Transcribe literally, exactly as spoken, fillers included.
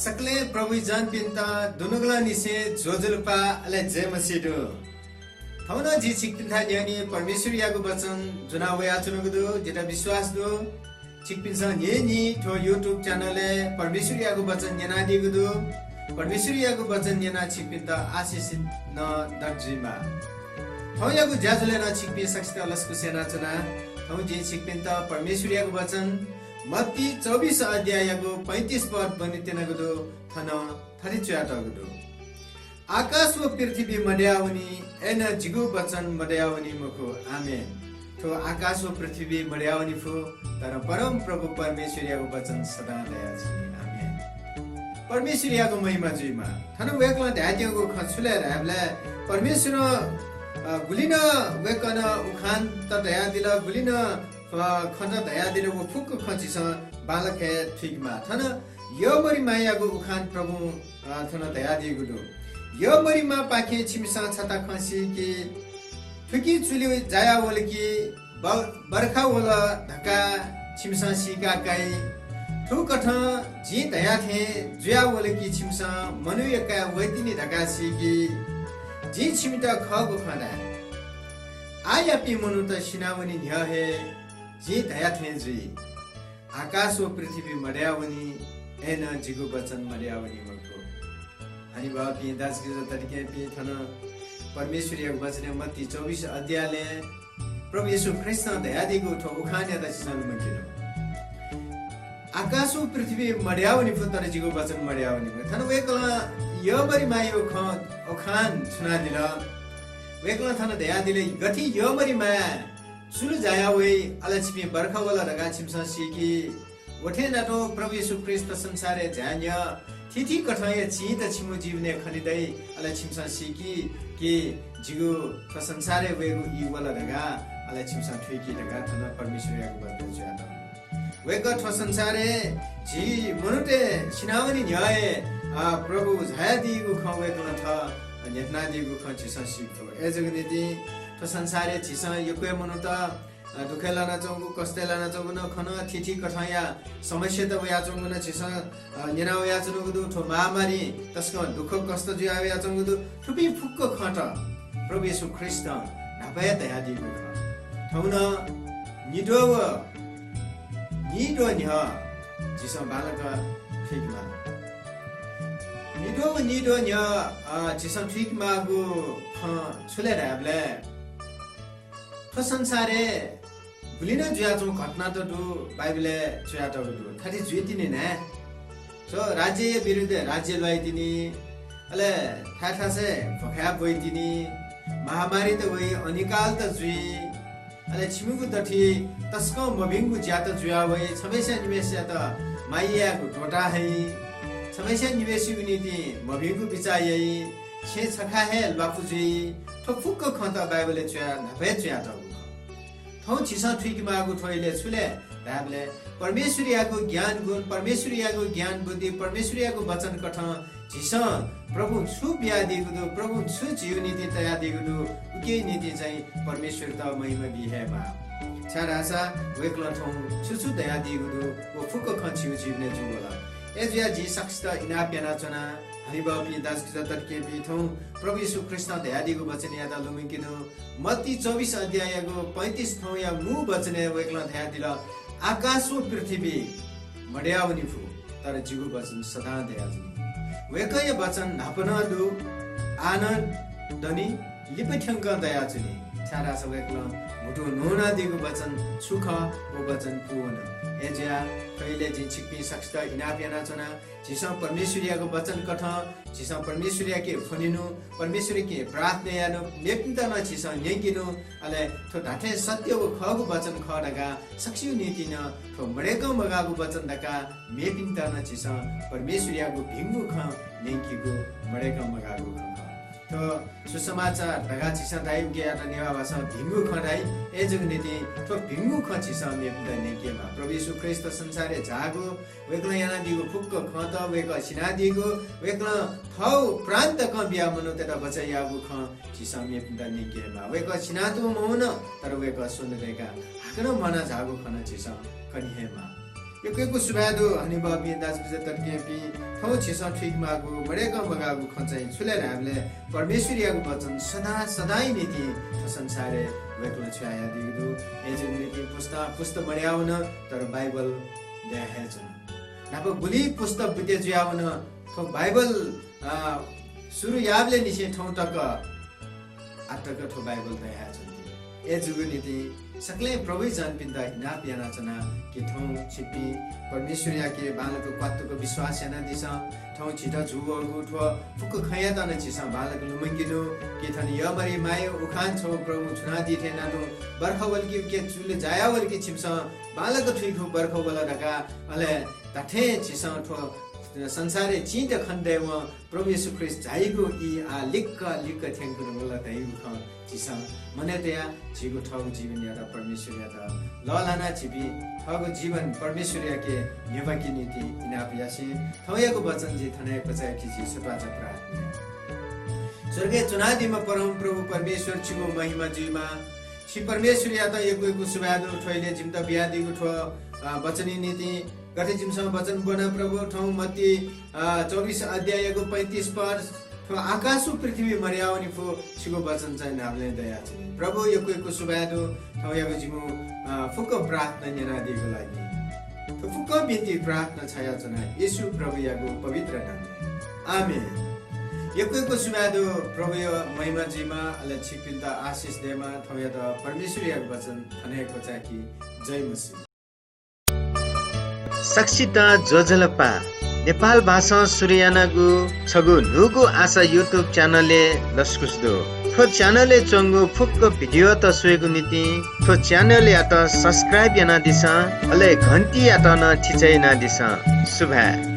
सकलें प्रभुइ जनपिन्त दुनुगलंनिसें ज्वजलपा अले जय मसीह दु। थौं नं जि छिकपिन्थाय् न्ह्यःने परमेश्वरयागु वचन ज्वना वयाच्वनागु दु। जितः विश्वास दु, छिकपिन्सं न्हिं न्हिं थ्व YouTube channel-य् परमेश्वरयागु वचन न्यनादीगु दु। परमेश्वरयागु वचन न्यनाः छिकपिन्त आशिषित नं दत जुइमा। थौंयागु ज्याझ्वलय् नं छिकपिं सकसित लसकुस यानाच्वना। थौं जिं छिकपिन्त परमेश्वरयागु वचन मत्ती चौबिस अध्याययागु पैंतिस पद ब्वनेत्यनागु दु। थन थथे च्वयातःगु दु, आकाश व पृथ्वी मदयावनी, अय्‌नं जिगु वचन मदयावनी मखु। आमेन। थ्व आकाश व पृथ्वी मदयावनी फु, तर परमप्रभु परमेश्वरयागु वचन सदां दयाच्वनी। आमेन। परमेश्वरयागु महिमा जुइमा। थन वय्‌कलं धयातःगु खँ छु लय् धायेबलय् परमेश्वरं, अ, गुलि नं वय्‌कलं उखानत धयादिल, गुलि नं, अ, खँत धयादिल, व फुक्क खँ झीसं बांलाक हे थुइकेमाः। थन यःमरिमायागु उखान प्रभुं, अ, थन धयादीगु दु। यःमरिमापाखें छिमिसं छता खँ सी कि, थुकी चुलि जाया वल कि, ब-, बर्खा वल धकाः छिमिसं सीका काइ। थुकथं जिं धया थें जुया वल कि छिमिसं मनूया काय् वइतिनि धकाः सी कि। जिं छिमित खःगु खँ धाये, आःयापिं मनूत सिनावनी न्ह्यः हे जिं धया थें जुइ। आकाश व पृथ्वी मदयावनी, अय्‌नं जिगु वचन मदयावनी मखु। हनेबहःपिं दाजुकिजा तताकेहेँपिं, थन परमेश्वरयागु वचनय् मत्ती चौबिस अध्यायलय् प्रभु येशू ख्रीष्टं धयादीगु थ्व उखानयात झीसं लुमंकेनु। आकाश व पृथ्वी मदयावनी फु, तर जिगु वचन मदयावनी मखु। थन वय्‌कलं यःमरिमायागु खँ उखान छुनादिल। वय्‌कलं थन धयादिल, गथे यःमरिमाय् चुलि जाया वइ, अले छिपिं बर्खा वल धकाः छिमिसं सी कि, व थें नातुं प्रभु येशू ख्रीष्ट संसारय् झाये न्ह्यः थीथी कथंया चिंत छिमिगु जीवनय् खने दइ, अले छिमिसं सी कि, कि जिगु थ्व संसारय् वयेगु ई वल धकाः, अले छिमिसं थुइकी धकाः थन परमेश्वरयागु वचन च्वयातःगु। वय्‌कः थ्व संसारय् झी मनूतय् सिनावनी न्ह्यः हे, अ, प्रभु झायादीगु खँ वय्‌कलं थः न्ह्यथनादीगु खँ झीसं सीके फु। अय्‌जूगु निंतिं थ्व संसारय् झीसं यक्व हे मनूत, अ, दुःखय् लानाच्वंगु, कष्टय् लानाच्वंगु नं खन, थीथी कथंया समस्यात वयाच्वंगु नं झीसं, अ, न्यना वयाच्वनागु दु। थ्व महामारी तसकं दुःख कष्ट जुया वयाच्वंगु दु। थुपिं फुक्क खँत प्रभु येशू ख्रीष्टं न्हापा हे धयादीगु खः। थौं नं निद्वः व निद्वः न्ह्यः झीसं बांलाक थुइकेमाः। निद्वः व निद्वः न्ह्यः, अ, झीसं थुइकेमाःगु खँ छु लय् धायेबलय् थ्व संसारय् गुलि नं जुयाच्वंगु घटनात दु, बाइबलय् च्वयातःगु दु। थथे जुइतिनि न्हाय्। थ्व राज्यया विरुद्धय् राज्य ल्वाइतिनि, अले थाय् थासय् भ्वखाय् ब्वइतिनि, महामारीत वइ, अनिकालत जुइ, अले छिमिगु दथुइ तसकं मभिंगु ज्यात जुया वइ, छम्हय्‌सिनं निम्हय्‌सियात माया यायेगु त्वःता हइ, छम्हय्‌सिनं निम्हय्‌सिगु निंतिं मभिंगु बिचाः याइ, छेँ छखा हे ल्वापु जुइ। थ्व फुक्क खँत बाइबलय् च्वया, न्हापा हे च्वयातःगु खः। थौं झीसं थुइकेमाःगु थ्व इलय् छु लय् धायेबलय् परमेश्वरयागु ज्ञान गुण, परमेश्वरयागु ज्ञान बुद्धि, परमेश्वरयागु वचन कथं झीसं प्रभुं छु बियादीगु दु, प्रभुं छु झीगु निंतिं तयादीगु दु, उकिया निंतिं चाहिँ परमेश्वरयात महिमा बी हे माः। छाय्‌धाःसा वय्‌कलं थौं छु छु धयादीगु दु, व फुक्क खँ झीगु जीवनय् जूवल। अय्‌जुयाः जिं सकसित इनाप यानाच्वना। हनेबहःपिं दाजुकिजा तताकेहेँपिं, थौं प्रभु येशू ख्रीष्टं धयादीगु वचनयात लुमंकेनु। मत्ती चौबिस अध्याययागु पैंतिस थौंया मू वचनय् वय्‌कलं धयादिल, आकाश व पृथ्वी मदयावनी फु, तर जिगु वचन सदां दयाच्वनी। वय्‌कःया वचन न्हापा नं दु, आः नं दनि, लिपा थ्यंकं दयाच्वनी। छाय्‌धाःसा वय्‌कलं म्हुतुं न्वनादीगु वचन छु खः, व वचन पूवन। अय्‌जुयाः थ्व इलय् जिं छिकपिं सकसित इनाप यानाच्वना। झीसं परमेश्वरयागु वचन कथं झीसं परमेश्वरयाके फ्वनेनु, परमेश्वरयाके प्रार्थना यायेनु, मेपिन्त नं झीसं न्यंकेनु, अले थ्व धात्थें सत्य व खःगु वचन खः धकाः सकसिगु निंतिं नं थ्व मदय्‌कं मगाःगु वचन धकाः मेपिन्त नं झीसं परमेश्वरयागु भिंगु खँ न्यंकेगु मदय्‌कं मगाःगु खँ खः। थ्व सुसमाचार धकाः झीसं धाइ, उकियात नेवाः भाषां भिंगु खँ धाइ। अय्‌जूगु निंतिं थ्व भिंगु खँ झीसं मेपिन्त न्यंकेमाः। प्रभु येशू ख्रीष्ट संसारय् झाःगु, वय्‌कलं यानादीगु फुक्क खँत, वय्‌कः सिनादीगु, वय्‌कलं थःगु प्राण तकं बियाः मनूतय्‌त बचय् याःगु खँ झीसं मेपिन्त न्यंकेमाः। वय्‌कः सिनातःम्ह मवन, तर वय्‌कः स्वन्हु दय्‌काः हाकनं म्वाना झाःगु खँ नं झीसं कने हे माः। यक्व यक्व सुभाय् दु हनेबहःपिं दाजुकिजा तताकेहेँपिं, थौं झीसं थुइकेमाःगु मदय्कं मगाःगु खँ चाहिँ छु ले धायेबलय् परमेश्वरयागु वचन सदां सदांया निंतिं थ्व संसारय् वय्कलं छ्वयाहयादीगु दु। अय्जूगुलिं पुस्ता पुस्त मदयावन, तर बाइबल दया हे च्वन। न्हापा गुलि पुस्त बुते जुयावन, थ्व बाइबल, अ, सुरु याःबलय् निसें थौं तक आः तक थ्व बाइबल दया हे च्वंति। अय्जूगु निंतिं सकलें प्रभुइ जनपिन्त इनाप यानाच्वना कि थौं छिपिं परमेश्वरयाके बांलाक क्वात्तुक विश्वास यानादिसँ। थौं झीत जूवःगु थ्व फुक्क खँयात नं झीसं बांलाक लुमंकेनु कि थन यःमरि माया उखान छगू प्रभुं छुनादी थें नं तुं बर्खा वल कि उके चुले जाया वल कि छिमिसं बांलाक थुइखु बर्खा वल धकाः, अले धात्थें झीसं थ्व संसारय् चिंत खनेदयेवं प्रभु येशू ख्रीष्ट झाइगु ई आः लिक्क लिक्क थ्यंकूगु दु धइगु खँ झीसं मनय् तयाः झीगु थःगु जीवनयात परमेश्वरयात लःल्हानाः झीपिं थःगु जीवन परमेश्वरयाके न्ह्यब्वयेकेगु निंतिं इनाप यासें थौंयागु वचन जिं थन हे क्वचाय्के जिं छत्वाःचा प्रार्थना याये। स्वर्गय् च्वनादीम्ह परमप्रभु परमेश्वर, छिगु महिमा जुइमा। छि परमेश्वरयात यक्व यक्व सुभाय् दु, थ्व इलय् जिमित बियादीगु थ्व, अ, वचनया निंतिं। गथे जिमिसं वचन ब्वना प्रभु, थौं मत्ती, अ, चौबिस अध्याययागु पैंतिस पद, थ्व आकाश व पृथ्वी मदयावनी फु, छिगु वचन चाहिँ न्ह्याबलें दयाच्वनी। प्रभु, यक्व यक्व सुभाय् दु, थौंयागु जिमिगु, अ, फुक्क प्रार्थना न्यनादीगु लागि। थ्व फुक्क बिन्ति प्रार्थना छायाच्वना येशू प्रभुयागु पवित्र नामय्। आमेन। यक्व यक्व सुभाय् दु, प्रभुया महिमा जुइमा, अले छिपिन्त आशिष दयेमा, थौंयात परमेश्वरयागु वचन थन हे क्वचाय्के। जय मसीह। सकसित ज्वजलपा। नेपाल भाषां सुरु यानागु छगू न्हूगु आशा YouTube channel-य् लसकुस दु। थ्व channel-य् च्वंगु फुक्क video-त स्वयेगु निंतिं थ्व channel-यात subscribe यानादिसँ, अले घण्टीयात नं थिचय् यानादिसँ। सुभाय्।